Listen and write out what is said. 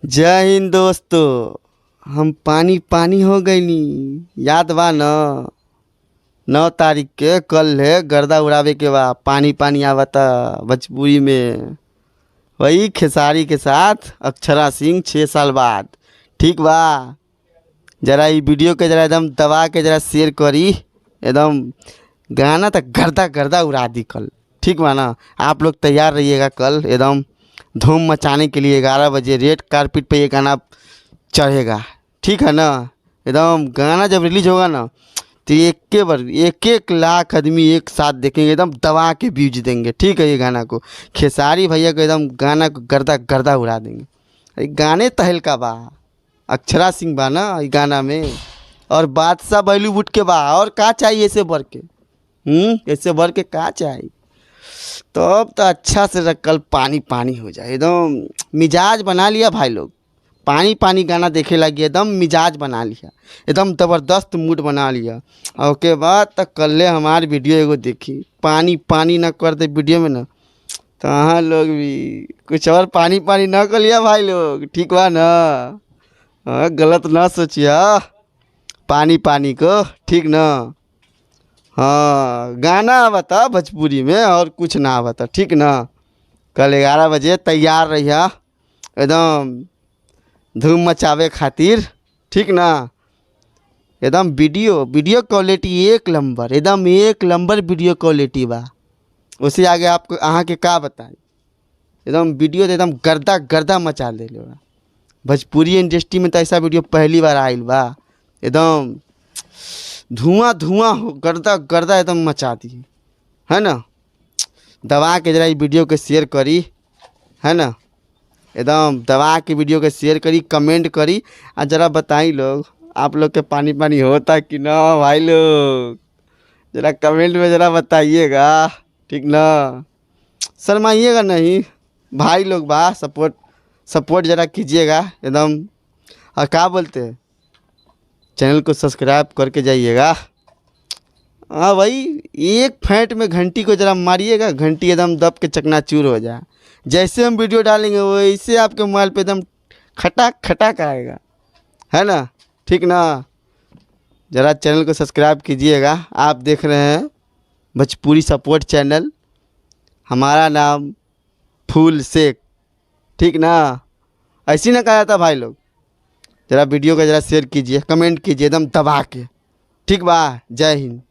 जय हिंद दोस्तों। हम पानी पानी हो गइनी। याद बा न, 9 तारीख के कल है, गर्दा उड़ावे के बा। पानी पानी आवता भोजपुरी में, वही खेसारी के साथ अक्षरा सिंह, 6 साल बाद। ठीक बा? जरा ई वीडियो के जरा एकदम दबा के जरा शेयर करी। एकदम गाना तो गर्दा गर्दा उड़ा दी कल। ठीक बा ना? आप लोग तैयार रहिएगा कल एकदम धूम मचाने के लिए। 11 बजे रेड कारपेट पे ये गाना चढ़ेगा, ठीक है ना? एकदम गाना जब रिलीज होगा ना, तो एक के बार एक एक लाख आदमी एक साथ देखेंगे, एकदम दबा के व्यूज देंगे। ठीक है? ये गाना को, खेसारी भैया को एकदम गाना को गर्दा गर्दा उड़ा देंगे। अरे, गाने तहलका बा, अक्षरा सिंह बा ना ई गाना में और बादशाह बॉलीवुड के बा। और का चाहिए ऐसे बढ़ के? ऐसे बढ़ के का चाहिए? तब तो अच्छा से कल पानी पानी हो जाए। एकदम मिजाज बना लिया भाई लोग। पानी पानी गाना देखे लगी, एकदम मिजाज बना लिया, एकदम ज़बरदस्त मूड बना लिया और ओके बाद तक कल हमार वीडियो एगो देखी। पानी पानी ना कर दे वीडियो में ना, तो अहाँ लोग भी कुछ और पानी पानी ना कर लिया भाई लोग। ठीक बा ना? हाँ, गलत ना सोचिए पानी पानी को, ठीक ना? हाँ, गाना आवता भोजपुरी में और कुछ ना आवता, ठीक ना? कल 11 बजे तैयार रहिए एकदम धूम मचावे खातिर, ठीक ना? एकदम वीडियो वीडियो क्वालिटी एक नंबर, एकदम एक नंबर वीडियो क्वालिटी बा। उसे आगे आपको अहाँ के का बताई? एकदम वीडियो तो एकदम गर्दा गर्दा मचा देले बा। भोजपुरी इंडस्ट्री में तो ऐसा वीडियो पहली बार आइल बा। एकदम धुआं धुआं हो, गर्दा गर्दा एकदम मचा दी है ना? दबा के जरा ई वीडियो के शेयर करी, है ना? एकदम दबा के वीडियो के शेयर करी, कमेंट करी आ जरा बताई लोग, आप लोग के पानी पानी होता कि ना? भाई लोग, जरा कमेंट में जरा बताइएगा, ठीक ना? शर्माइएगा नहीं। भाई लोग बा, सपोर्ट सपोर्ट जरा कीजिएगा एकदम। और का बोलते हैं, चैनल को सब्सक्राइब करके जाइएगा। हाँ भाई, एक फेंट में घंटी को जरा मारिएगा, घंटी एकदम दब के चकनाचूर हो जाए। जैसे हम वीडियो डालेंगे, वैसे आपके मोबाइल पे एकदम खटाक खटाक आएगा, है ना? ठीक ना? ज़रा चैनल को सब्सक्राइब कीजिएगा। आप देख रहे हैं भोजपुरी सपोर्ट चैनल, हमारा नाम फूल शेख, ठीक ना? ऐसी ना कहा जाता भाई लोग। ज़रा वीडियो को ज़रा शेयर कीजिए, कमेंट कीजिए एकदम दबा के। ठीक बा? जय हिंद।